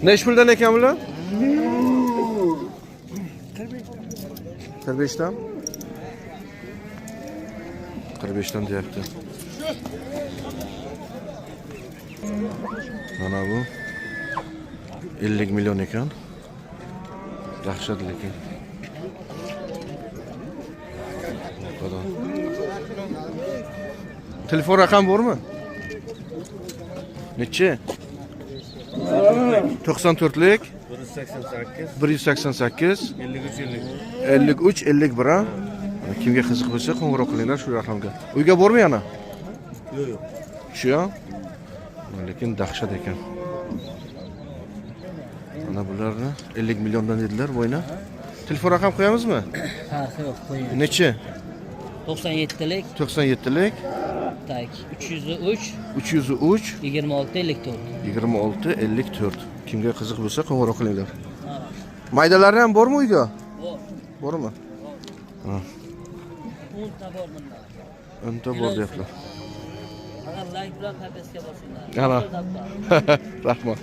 Nechi puldan ekan bular? 45 dan? 45 dan deyapti. Mana bu 50 million ekan. Dahshat lekin. Telefon raqam bormi? Nechi? 94lik 188 188 53 51. 53 51 ha? Kimga qiziq bo'lsa qo'ng'iroq qilinglar shu raqamga. Uyga bormi yana? Yo'q, yo'q. Shu ham? Lekin dahshat ekan. Mana bularni 50 milliondan dedilar bo'yna. Telefon raqam qo'yamizmi? Ha, yo'q, qo'ying. Nechi? 97lik, 97lik tak, 303 303 26 54. 26 54. Kimga qiziq bo'lsa qo'ng'iroq qilinglar. Maydalari ham bormi uyga? Bor. Bormi? Ha, 10 ta bor bunda. 10 ta bor deyaptilar. Faqat like bilan podpiska bosinglar. Ana. Rahmat.